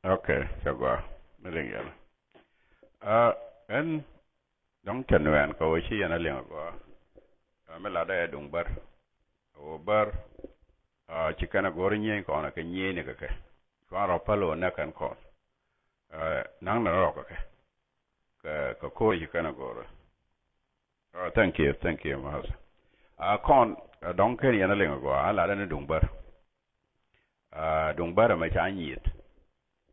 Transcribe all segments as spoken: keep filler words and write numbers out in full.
Ok, cɛ gɔaa. Mi liŋ yɛn. Aa, ɛn dɔ̱ŋ cɛ nuɛɛn kɛ ɣöö ci yɛn a liŋ a gɔaa. Aa, mi latdä ɛ duŋ bär. Ɣöö bär, aa, ci kɛn a go̱r nyieny kɔn a kɛ nyieny ni kɛ kɛ. Cuan rɔ päl ɣöö nɛ kɛn kɔn. Aa, naŋ ni rɔ kɛ kɛ. Kɛ, kɛ ko̱r ci kɛn a go̱r. Aa, thank you, thank you, Master. Aa, kɔn, aa, dɔ̱ŋ ken yɛn a liŋ a gɔaa, a latdä ni duŋ bär. Aa, duŋ bär ɛmɛ ca nyieth.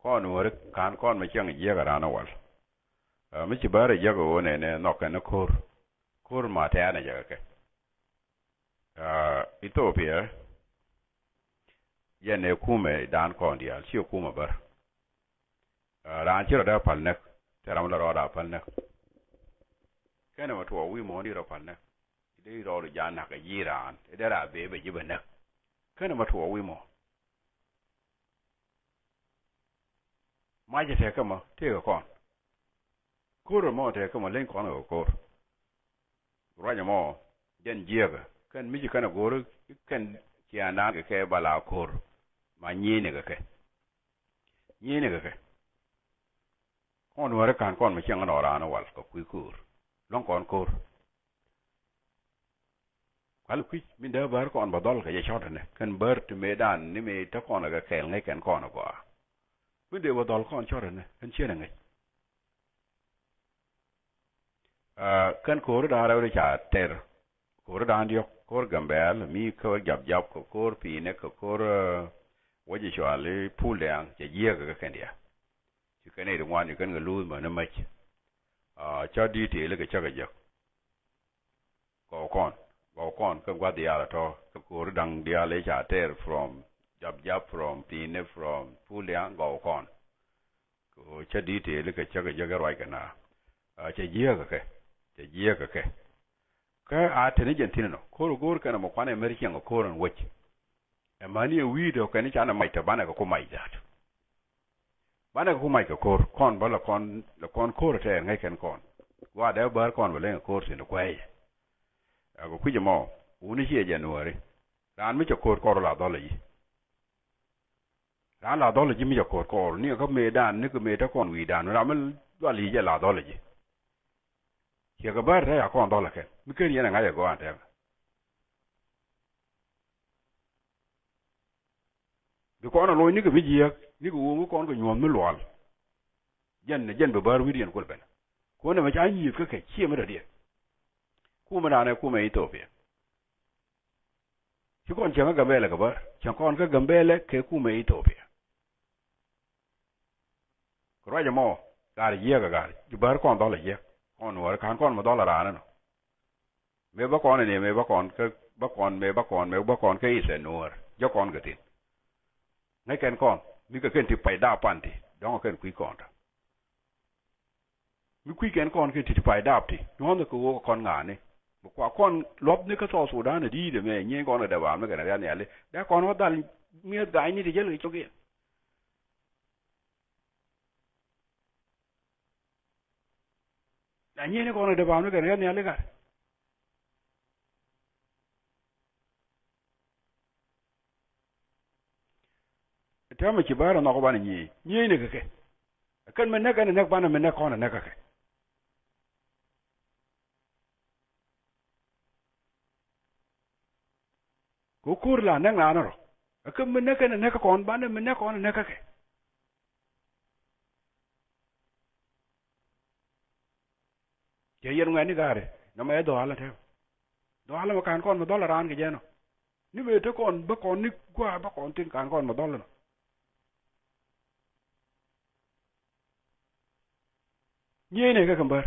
Kɔn wä ri ka̱n kɔn mɛ cieŋ jiäk a raan a wal. Aa, mi ci bär a jiäk a ɣöö nɛnɛ nhɔk kɛn a ko̱r. Ko̱r ma tɛ̈ɛ̈n a jɛ kɛ kɛ. Aa, Ethiopia, jɛn ɛ kumɛ dan kɔn diaal, ci kumɛ bär. Aa, raan ci rɔ dee päl näk, te ram la rɔɔda päl näk. Kɛnɛ mɛ tuɔɔk wi̱i̱ muɔ̱ɔ̱n di rɔ päl näk. Dee rɔɔdu ja̱a̱n na̱k kɛ ji̱ raan, dee raa bee bɛ ji̱ bɛ näk. Kɛnɛ mɛ tuɔɔk wi̱i̱ muɔ̱ɔ̱n. Macɛ tɛkɛ mɔ tëëkɛ kɔn. Ko̱r mɔ tɛkɛ mɔ leny kɔn kɛ ko̱r. Ruacɛ mɔ jɛn jiääkä kɛn mi ci kɛn a go̱o̱r kɛn ciaaŋdan kɛ kɛ bala ko̱r. Ma nyieenikɛ kɛ. Nyieenikɛ kɛ. Kɔn wääri ka̱n kɔn mi cieŋ nɔ raan wal kɛ kui̱ ko̱r. Luäŋ kɔn ko̱r. Kual kui̱c min dee bär kɔn bä dhɔl kɛ jɛ cɔt ɛnɛ kɛn bär ti mëëdan ni mëë te kɔn kɛ kɛɛl ŋäc kɛn kɔn a gɔaa. Min dee bä dhɔl kɔn cɔt ɛnɛ kɛn ciën ɛ ŋäc. Aa, kɛn ko̱ri da̱a̱n rɛw di ca tɛr. Ko̱ri da̱a̱n diɔ̱k, ko̱r Gambɛɛl, mi ko̱r Jap Jap, kɛ ko̱r Pi̱i̱nɛ, kɛ ko̱r, aa, wä jɛ cual i̱ Pul Dɛ̈ɛ̈ŋ, cɛ jiääk kɛ kɛn diaal. Ci kɛn i̱ ri ŋuan, ci kɛn kɛ luuth mäni mäc. Aa, cä di̱t tëë likɛ cä kɛ jek. Gɔw kɔn, gɔw kɔn, kä gua̱th diaal a tɔ̱, kä ko̱ri da̱ŋ diaal i̱ ca tɛr from Jap Jap, from Pi̱i̱nɛ, from Pul Dɛ̈ɛ̈ŋ, gɔw kɔn. Kɛ ɣöö cä di̱t tëë likɛ cä kɛ jek i̱ ruac kɛ na. Aa, cɛ jiääk kɛ kɛ, cɛ jiääk kɛ kɛ. Kä a teni jɛn thi̱n ɛnɔ, ko̱r ɛ go̱o̱r kɛn ɛmɔ kuanɛ mɛr cieŋ ɛ ko̱r ɛn wec. Ɛmani ɛ wi̱i̱dɛ kɛn i̱ canɛ mac tɛ banɛ kɛ ku mac da̱a̱t. Banɛ kɛ ku mac kɛ ko̱r, kɔn bä lɛ kɔn, lɛ kɔn ko̱r ɛ tɛɛr ŋäc kɛn kɔn. Gua̱a̱r dee bäär kɔn bä leŋ ɛ ko̱r thi̱n ɛ kuɛɛcɛ. Ɛ kɛ kui̱c ɛmɔ, wuni ciɛ January. Raan mi cɛ ko̱r kɔr la dhɔl ɛ ji̱. Raan la dhɔl ji̱ mi cɛ ko̱r kɔr ni kä mëëdan ni kä mëë te kɔn wi̱i̱dan ram mi dual yic ɛ la dhɔl ji̱. Ciɛ kɛ bär te ya kɔn dhɔl kɛn mi ken yɛn ɛ ŋa̱c ɛ gɔaa ɛn tɛmɛ. Bi kɔn ɛ loc ni kɛ mi jiääk ni kɛ ɣöö mi kɔn kɛ nyuɔ̱th mi lual. Jɛn jɛn bi bär wi̱i̱diɛn kuɔl ben. Kuɔn ɛmɛ ca nyieth kä kɛ ciɛ mi dɔ̱diɛn. Kumɛ raan ɛ kumɛ Ethiopia. Ci kɔn cieŋ kä Gambɛlɛ kɛ bär, cieŋ kɔn kä Gambɛlɛ kɛ kumɛ Ethiopia. Kɛ ruac ɛmɔ, gaar jiääk ɛ gaar, ji̱ bär kɔn dhɔl ɛ jiääk, kɔn wär ka̱n kɔn mi dhɔl ɛ raan ɛnɔ. Mëë bä kɔn ɛn mëë bä kɔn kä, bä kɔn, mëë bä kɔn, mëë bä kɔn kä Eastern Nuäär, jɛ kɔn kɛ thi̱n. Ŋäc kɛn kɔn, mi kɛ kɛn ti pay daap pan ti, dɔ̱ŋ ɛ kɛn kui̱ kɔn tɔ. Mi kui̱c kɛn kɔn kɛ ti̱ti̱ pay dap ti nyuɔ̱thni kɛ ɣöö kɛ kɔn ŋa̱a̱ni. Mi kua kɔn luɔ̱thni kä South Sudan ɛ di̱i̱t ɛmɛ nyieny kɔn kɛ dee baam ni kɛn riath nhiali dee kɔn wä dhal mi̱eth ga̱a̱cni ti jäl kɛ cok yɛn. Na nyieny kɔn kɛ dee baam ni kɛn riath nhiali gat. Täämɛ ci bäär ɛ nhɔk banɛ nyiey, nyieyni kɛ kɛ. Ɛ kɛn mi näk ɛn ɛ näk banɛ mi näk kɔn ɛ näk kɛ kɛ. Kɛ ko̱r la näk naan rɔ. Ɛ kɛn mi näk ɛn ɛ näk kɔn banɛ mi näk kɔn ɛ näk kɛ kɛ. Cɛ yɛn ŋuɛ̈tni ga̱a̱ri nɔmɔ ɛ dhɔaal ɛ tɛm. Dhɔaal ɛmɔ ka̱n kɔn mi dhɔl ɛ raan kɛ jɛn ɔ. Ni mëë te kɔn bä kɔn ni gua̱a̱ bä kɔn thi̱n ka̱n kɔn mi dhɔl ɛnɔ. Nyieenɛ kɛ kɛ bär.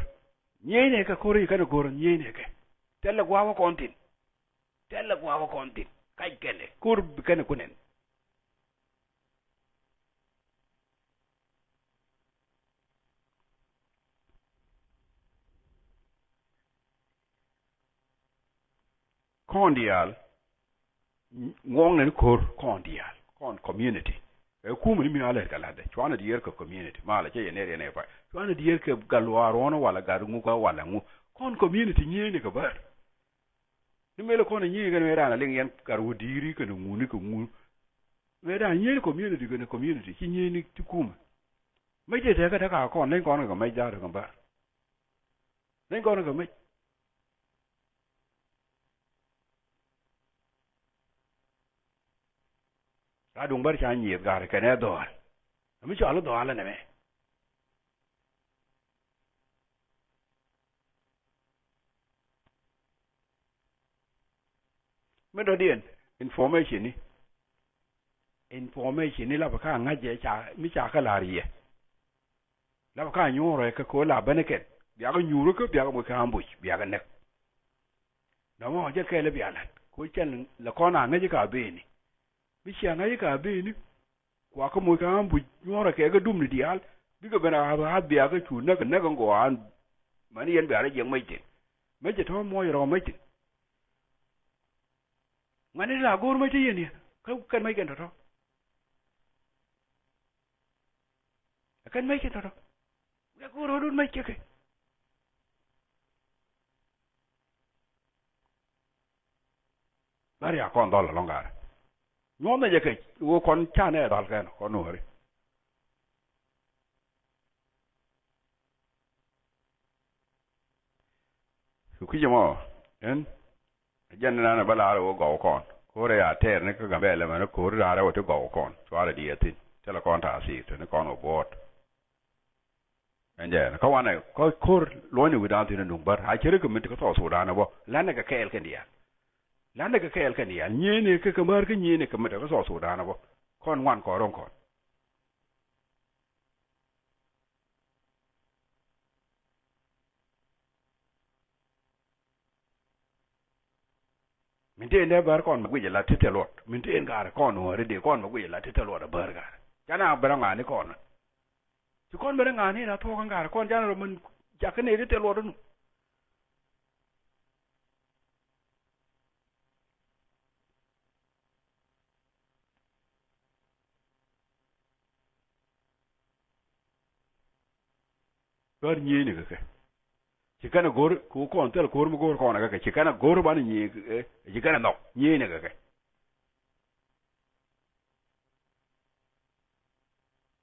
Nyieenɛ kɛ ko̱r i̱ kɛn ɛ go̱r nyieenɛ kɛ. Thilɛ gua̱a̱ bä kɔn thi̱n. Thilɛ gua̱a̱ bä kɔn thi̱n. Kac kɛnɛ ko̱r bi kɛnɛ kunɛn. Kɔn diaal ŋuɔ̱ŋnɛ ni ko̱r kɔn diaal kɔn community. Ɛ kumɛ ni mi a lɛt kɛ la̱tdɛ cuanɛ diɛɛr kɛ community malɛ cɛ yɛ nɛr yɛn ɛ pay cuanɛ diɛɛr kɛ gat luaar ɣɔ̱n walɛ gat ŋu kä walɛ ŋu kɔn community nyieenɛ kɛ bär. Ni mëë lɛ kɔn ɛ nyiey kɛn mëë raan a liŋ yɛn kar wä di̱i̱ri kɛn ɛ ŋuni kɛ ŋu. Mëë raan nyiey ni community kɛn ɛ community ci nyiey ni ti kumɛ. Mec tëë tëë kä te ka kɔn, leny kɔn kɛ kɛ mec da̱a̱r kɛ bär. Leny kɔn kɛ mec. Ka duŋ bär ca nyieth ga̱a̱r kɛnɛ dhɔaal. Ami cɔal i̱ dhɔaal ɛnɛ mɛ. Mi dɔ̱diɛn information ni. Information ni lapɛ ka ŋa̱c jɛ ca, mi ca kä la̱r yɛ. Lapɛ ka nyuurɛ kä ko̱ la bänikɛn. Biakä nyuurä kä biakä moc kä ambush biakä näk. Nɔmɔ jɛ kɛɛl i̱ bia la̱t ko̱ cɛn lɛ kɔn a ŋäc i̱ ka beni. Mi cia ŋa̱c i̱ ka beni. Kua kä moc kä ambush nyuɔrɛ kɛ kä dumni diaal. Bikɛ ben a hath biakä cu näk näk in gɔaa. Mani yɛn bia rɔ jiɛk mec thi̱n. Mec cɛ tɔ̱ muɔc rɔ mec thi̱n. Ŋuani ti la go̱o̱r mec ti yɛn yɛn kä kɛn mec kɛn tɔ̱tɔ̱. Ɛ kɛn mec kɛn tɔ̱tɔ̱. Wiak go̱o̱r rɔ̱dun mec kɛ kɛ. Bär ya kɔn dhɔl ɛlɔ̱ŋ gaarɛ. Nyuɔ̱n ni jɛ kɛ ɣöö kɔn canɛ dhɔl kɛn kɔn wääri. Kɛ kui̱c ɛmɔ ɛn jɛn ni nanɛ bä laarɛ wä gɔw kɔn ko̱rɛ ya tɛɛr ni kä Gambɛlɛ mɛn ko̱ri raarɛ wä ti gɔw kɔn cuarɛ diɛɛthin. Thilɛ kɔn ta̱a̱ thi̱i̱r te ni kɔn wä buɔɔt. Ɛn jɛ ɛn kä wanɛ kä ko̱r luɔ̱nyni wi̱dan thi̱n ɛn duŋ bär a cɛ ri kɛ mi ti kä South Sudan ɛ bä. La̱nɛ kɛ kɛɛl kɛn diaal. La̱nɛ kɛ kɛɛl kɛn diaal nyieenɛ kɛ kɛ mär kä nyieenɛ kɛ mi ti kä South Sudan ɛ bä. Kɔn ŋuan kɔn ro̱ŋ kɔn. Min tëë nɛ bär kɔn mɛ guic ala ti thil luɔt min tëë gaari kɔn wääri dee kɔn mɛ guic ala ti thil luɔt a bär gaari. Canɛ a bär a ŋa̱a̱ni kɔn. Ci kɔn bär a ŋa̱a̱ni na thuɔ̱k in gaari kɔn canɛ rɔ min jakä nɛ ti thil luɔt inu. Bär nyieenɛ kɛ kɛ. Ci kɛn a go̱r kɛ wä kɔn thil ko̱r mi go̱r kɔn a kɛ kɛ ci kɛn a go̱r banɛ nyieenɛ kɛ kɛ ci kɛn a nhɔk nyieenɛ kɛ kɛ.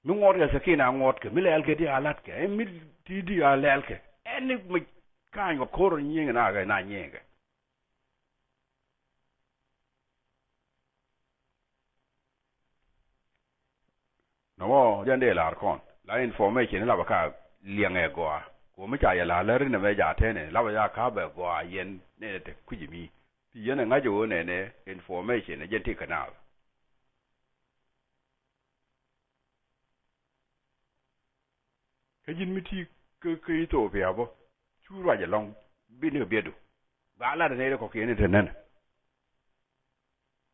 Mi ŋuɔt kɛ sakin a ŋuɔt kɛ mi lɛɛl kɛ ti a la̱t kɛ ɛn mi ti di a lɛɛl kɛ ɛn ni mi ka̱a̱ny kɛ ko̱r nyieenɛ na kɛ na nyieenɛ kɛ. Nɔmɔ jɛn dee la̱r kɔn la information lapɛ ka liɛŋɛ gɔaa. Kuɔmi ca yɛ la̱r lär inɛ mɛ ja tɛnɛ lapɛ ja ka̱pɛ gɔaa yɛn nɛnɛ te kui̱c mi. Ti yɛn ɛ ŋa̱c ɛ ɣöö nɛnɛ information ɛ jɛn ti kɛ naath. Kä ji̱n mi ti kä, kä Ethiopia bä cu ruac ɛlɔ̱ŋ. Bi ni kɛ biɛtdu ba lat ɛ nɛy rɛ kɔ̱kiɛn in te nänä.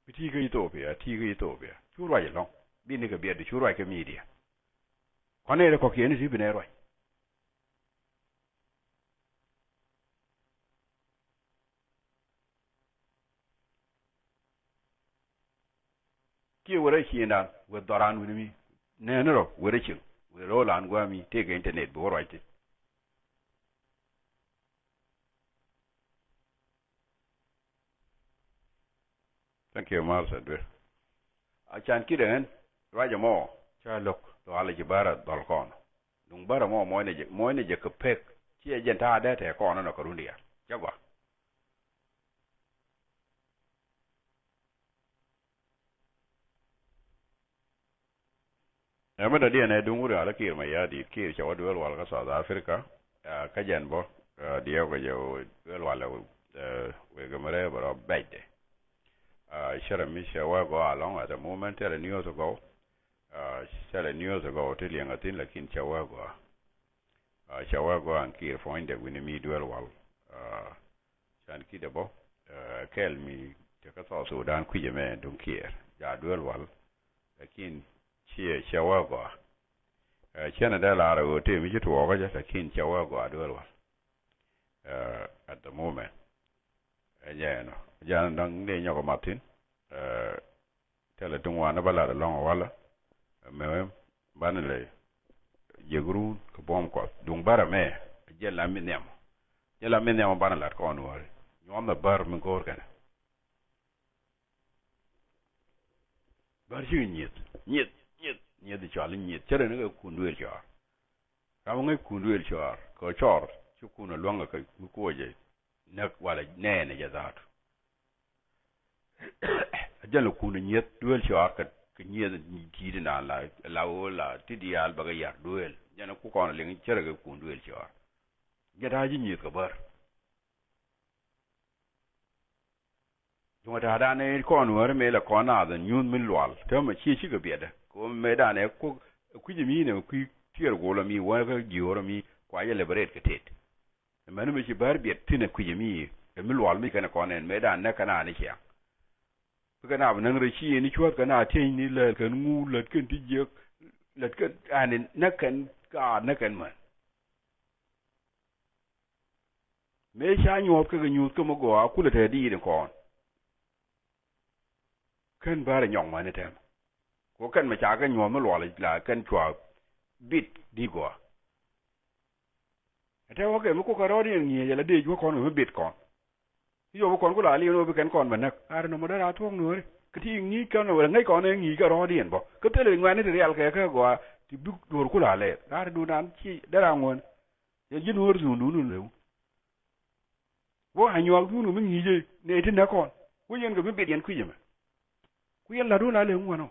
Mi ti kä Ethiopia ti kä Ethiopia cu ruac ɛlɔ̱ŋ. Bi ni kɛ biɛtdu cu ruac kɛ media. Kɔn nɛy rɛ kɔ̱kiɛn in ti bi nɛy ruac. Kiɛ wërä ciëŋdan wër dhɔran wi̱ni mi nɛɛni rɔ wërä cieŋ wër ro̱o̱lan gua̱a̱mi tëëkɛ internet bi wä ruac thi̱n. Thank you, Martha Duer. A can ki̱dɛ ɣän ruac ɛmɔ ca lo̱k dhɔal a ji̱ bärä dhɔl kɔn. Duŋ bärä mɔ mɔcnɛ jɛ, mɔcnɛ jɛ kɛ pek. Ciɛ jɛn ta̱a̱ dee tɛ kɔn nɔ kɛ run diaal cä gɔaa. Ɛ mi dɔ̱diɛn ɛ duŋ wuri alä Kiir Mayardit, Kiir cɛ wä duel wal kä South Africa. Kä jɛn bä diɛw kɛ jɛ duel wal ɛ wek mi rɛɛ bɛ rɔ bɛcdɛ. Cärɛ mi cɛ wä gɔaa alɔŋ at the moment, thilɛ news gɔw. Thilɛ news gɔw ti liɛŋ a thin lakin cɛ wä gɔaa. Cɛ wä gɔaa an Kiir puɔ̱nydɛ wi̱ni mi duel wal. Can ki̱dɛ bä kɛl mi te kä South Sudan kui̱cɛ mɛ duŋ Kiir ja duel wal. Lakin ciɛ cɛ wä gɔaa. Ciɛnɛ dee lar ɛ ɣöö tëë mi ci tuɔɔkä jɛ lakin cɛ wä gɔaa duel wal. At the moment ɛ jɛ ɛnɔ jɛ ɛnɔ da̱ŋ dee nyɔk ɛ mat thi̱n. Thilɛ duŋ wanɛ bä lat ɛlɔ̱ŋ ɛ walä. Mɛ banɛ lɛ jiɛk run kɛ buɔ̱m Kuɔth duŋ bärɛ mɛ. Jɛ la mi nhiam jɛ la mi nhiam banɛ lat kɔn wääri. Nyuɔ̱n ɛ bär mi go̱o̱r kɛnɛ. Bär cikɛ nyieth nyieth nyieth nyieth cɔal i̱ nyieth cärɛ ni kɛ kun dueer cɔɔr. Ram ŋäc kun duëël cɔɔr kɛ cɔɔr ci kun ɛ luäŋ kɛ mi kuɔcɛ näk walɛ nɛɛnɛ jɛ dhaatu. A jɛn lɛ kun ɛ nyieth duëël cɔɔr kɛ, kɛ nyieth ti̱i̱t inan la, la ɣöö la ti diaal bɛ kɛ yar duëël. Jɛn ku kɔn liŋ cärɛ kɛ kun duëël cɔɔr. Jɛ ta̱a̱ ji̱ nyieth kɛ bär. Juŋ ta̱a̱ dan ɛ kɔn wär mëë lɛ kɔn naath ɛn nyuuth min lual täämɛ ciɛ cikɛ biɛtdä kɛ ɣöö mëë dan ɛ kuk kui̱c ɛmi nɛ kui̱ tiɛɛr gol ɛmi wä kä jiöör ɛmi kua jɛ liberate kɛ tet. Ɛmɛn mi ci bär biɛt thi̱n ɛ kui̱c ɛmi ɛ mi lual mi kɛn ɛ kɔn ɛn mëë dan näk kɛn an i̱ ciaŋ. Bikɛ na bi näŋ rɛy ci ɛn i̱ cuäth kɛn a tiecni lät kɛn ŋu lät kɛn ti jiäk lät kɛn an näk kɛn ka näk kɛn män. Mëë ca nyuɔ̱th kä kɛ nyuuth kä mi gɔaa kulɛ te diit in kɔn. Kän bärɛ nyɔk mäni tɛmɛ. Ku kɛn mɛ ca kɛ nyuɔ̱th mi luɔl la kɛn cua bit di gɔaa. Ɛ tɛmɛ wä kɛ mi kukɛ rɔɔdiɛn ŋi̱i̱c ala dee juɔ̱k kɔn kɛ mi bit kɔn. I̱ yɔp kɔn ku la liɛn wä bi kɛn kɔn bɛ näk. Ar nɔmɔ dee ra thuɔ̱k nuɔ̱ɔ̱ri. Kä ti ŋi̱i̱c kɛn wä ŋäc kɔn ɛ ŋi̱i̱c kɛ rɔɔdiɛn bɔ. Kä thilɛ ŋuɛ̈ni ti rial kɛ kɛ gɔaa ti bik duɔ̱ɔ̱r ku la lɛɛth. Ar duundan ci dee ra ŋuɔ̱n. Yɛn ji̱ nuɔ̱ɔ̱r dhuundun ni lëu. Wä a nyuak dhun kɛ mi ŋi̱i̱cä nɛy ti näk kɔn. Wä yɛn kɛ mi bit yɛn kui̱c ɛmɛ. Ku yɛn la̱t wä la lëë ŋuɔ̱n ɔ.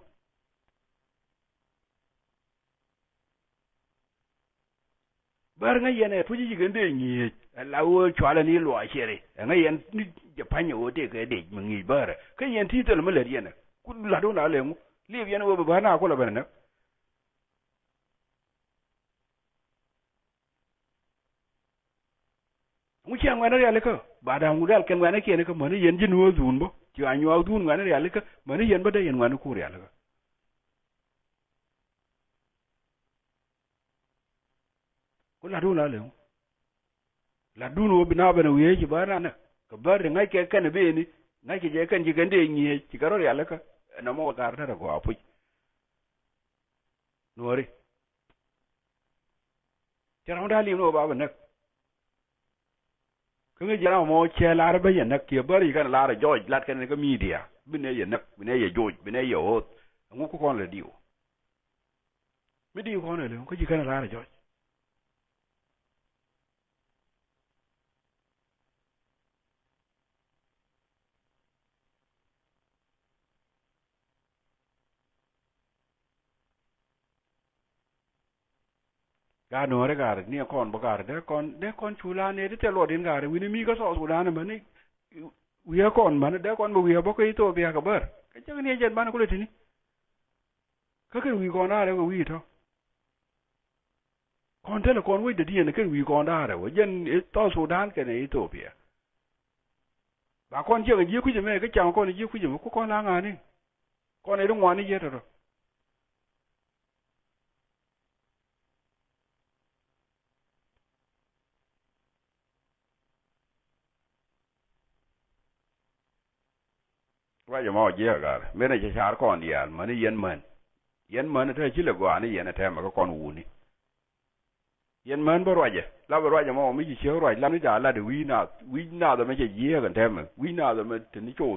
Bär ŋäc yɛn ɛ tuc i̱ ci kɛn dee ŋi̱i̱c ɛ la wä cualɛ ni luɔc ciɛri ɛ ŋäc yɛn ni jɛ pa̱ny ɛ wä tëëkɛ dec mi ŋi̱i̱c bärɛ kä yɛn ti thil mi lät yɛn ɛ ku la̱t wä la lëë ŋu liep yɛn ɛ wä bi bär na kulɛ ben ɛ näk. Ŋu ciɛ ŋuɛ̈ni rialikä ba da̱a̱ŋ wun rial kɛn ŋuɛ̈ni kiɛn kä mäni yɛn ji̱ nuɔ̱ɔ̱r dhun bä ci a nyuaak dhun ŋuɛ̈ni rialikä mäni yɛn bä dee yɛn ŋuɛ̈ni kur rialikä. Ku la̱t wun la leŋ la̱t dun wä bi na ben wiee ci bä nanä kɛ bär ti ŋa̱ckɛ kɛn beni ŋa̱ckɛ jɛ kɛn ci kɛn dee ŋi̱eec ci kɛ rɔ rialikä. Ɛn ɛmɔ kar tɛrɛ gɔaa puc. Nuɔri. Cɛ ram da̱a̱ li̱em ni wä ba bɛ näk. Kä ŋäc jɛ ram mɔ cɛ lar bä yɛ näk kiɛ bäri kɛn lar jɔc lat kɛn kä midia bi nɛ yɛ näk bi nɛ yɛ joc bi nɛ yɛ ɣööth. Ɛŋu kä kɔn lɛ diw. Mi diw kɔn lɛ lɛ kä ci kɛn lar jɔc. Gaat nuɔ̱ɔ̱ri gaari ni kɔn bä gaari dee kɔn dee kɔn cu la ni ti tɛ luɔt in gaari wi̱ni mi kä South Sudan mäni. Wi̱i̱ kɔn mäni dee kɔn bä wi̱i̱ bä kä Ethiopia kɛ bär kä cäk ni jɛn mäni kulɛ tini. Kä kɛn wi̱i̱ kɔn da̱a̱rɛ kɛ wi̱i̱ tɔ. Kɔn thilɛ kɔn wec dädiɛn kɛn wi̱i̱ kɔn da̱a̱rɛ wä jɛn South Sudan kɛnɛ Ethiopia. Ba kɔn ciɛŋ ji̱ kui̱c ɛmɛ kä caŋ kɔn ji̱ kui̱c ɛmɛ ku kɔn la ŋa̱a̱ni. Kɔn ɛ ri ŋuani yet tɔtɔ. Ruac ɛmɔ jiɛk ɛ gat mënɛ cɛ car kɔn diaal mäni yɛn män. Yɛn män ɛ te ci lɛ gɔaa ni yɛn ɛ tɛmɛ kä kɔn wuni. Yɛn män bä ruacɛ la bɛ ruac ɛmɔ mi ci ciek ruac la ni ca lat ɛ wi̱i̱ naath wi̱i̱ naath ɛmɛ cɛ jiɛk ɛn tɛmɛ wi̱i̱ naath ɛmɛ te ni coth.